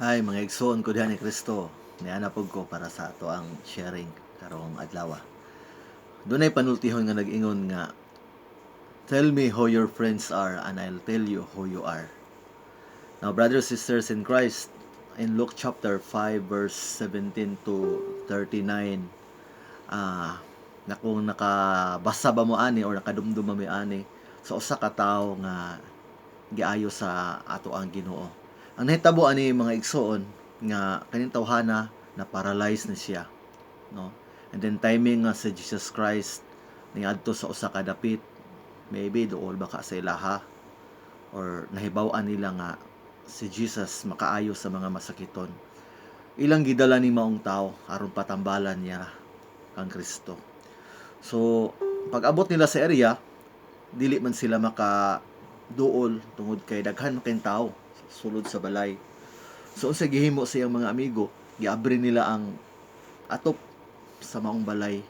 Hi, mga igsoon ko diha ni Kristo. Niana pug ko para sa ato ang sharing karong adlaw. Dunay panultihon nga nag-ingon nga, "Tell me who your friends are and I'll tell you who you are." Now, brothers, sisters in Christ, in Luke chapter 5 verse 17 to 39, na kung nakabasa ba mo ani or nakadumdum ba mo ani sa usa ka tawo nga giayo sa ato ang Ginoo. Ang nahitabo ani, mga igsoon, nga kaning tawhana na paralyzed na siya, no? And then timing nga si Jesus Christ niadto sa usa ka dapit, maybe duol ba ka sa ilaha or nahibaw-an nila nga si Jesus makaayo sa mga masakiton. Ilang gidala ni maong tao aron patambalan niya kang Kristo. So pag abot nila sa area, dili man sila maka duol tungod kay daghan man kayong tao sulod sa balay. So unsa gihimo sa iyang mga amigo, giabri nila ang atop sa maong balay.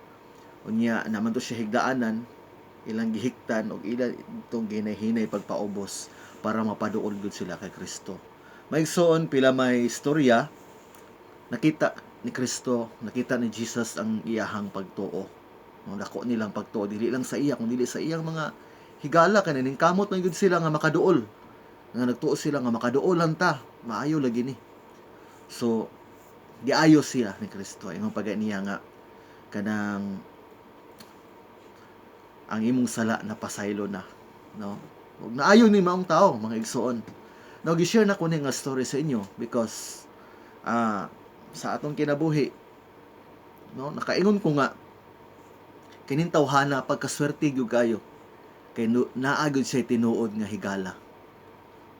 Unya naman to siya higdaanan, ilang gihiktan og ila itong ginahinay pagpaubos para mapaduol gud sila kay Kristo. Maigsoon, pila may istorya, nakita ni Kristo, nakita ni Jesus ang iyahang pagtuo. No, dako nilang pagtuo dili lang sa iya kun dili sa iyang mga higala kay ning kamot man gud sila nga makaduol. Nga nagtuo sila nga makaduol lang ta, maayo lagi ni. So giayo siya ni Kristo. Ingon pa niya nga kanang ang imong sala na pasaylo na, no? Ug naayo ni maong tao, mga igsoon. Now, gi-share na ko ni nga story sa inyo because sa atong kinabuhi, no, nakaingon ko nga kining tawhana pagkaswerte gyud kayo kay no, naa gyud siya tinuod nga higala.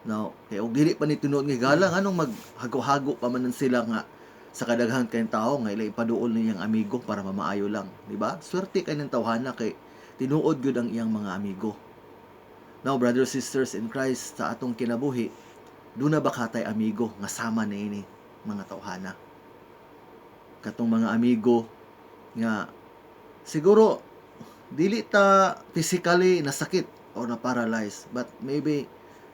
No, kay og dili pa ni tinuod nga higala, nganong maghago-hago pa man sila nga sa kadaghan kayong tao nga ila ipaduol niyang amigo para mamaayo lang, di ba? Swerte kay ning tawhana kay tinuod gyud ang iyang mga amigo. Now, brothers, sisters in Christ, sa atong kinabuhi, duna ba katay amigo nga sama niini mga tawhana? Katong mga amigo nga siguro dili ta physically nasakit or na paralyzed, but maybe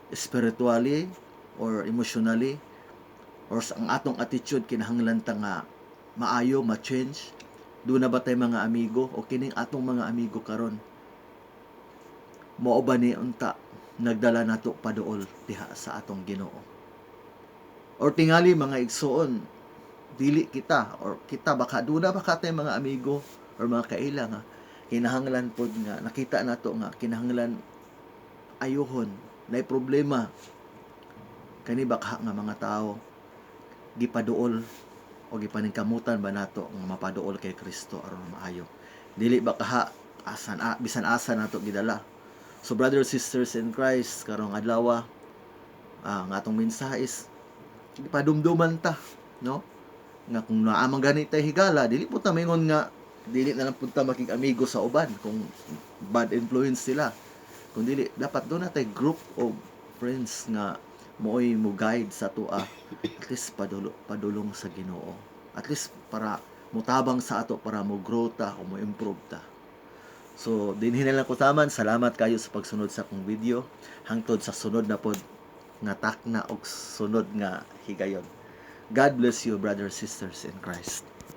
spiritually or emotionally or sa ang atong attitude kinahanglan ta nga maayo ma-change. Duna ba tay mga amigo o kining atong mga amigo karon, mao ba ni unta nagdala nato paduol diha sa atong Ginoo? Or tingali, mga igsoon, dili kita or kita baka duna ba katay mga amigo or mga kaila nga kinahanglan pod nga nakita nato nga kinahanglan ayuhon, nay problema kani baka nga mga tao, gipaduol o gipaningkamutan ba nato nga mapaduol kay Kristo aron maayo? Dili ba kaha asan a, bisan asa nato gidala? So brothers, sisters in Christ, karong adlaw, ang atong mensahe is gipadumduman ta, no, nga kung naa man gani tay higala, dili po ta maingon nga dili na lang pud ta makig-amigo sa uban kung bad influence sila. Kung dili dapat duna tay group of friends nga mooy mo guide sa atoa, at least padulong sa Ginoo, at least para mutabang sa ato para mo grow ta o mo improve ta. So dinhi na lang ko taman. Salamat kayo sa pagsunod sa akong video. Hangtod sa sunod na pod nga takna og sunod nga higayon. God bless you, brothers, sisters in Christ.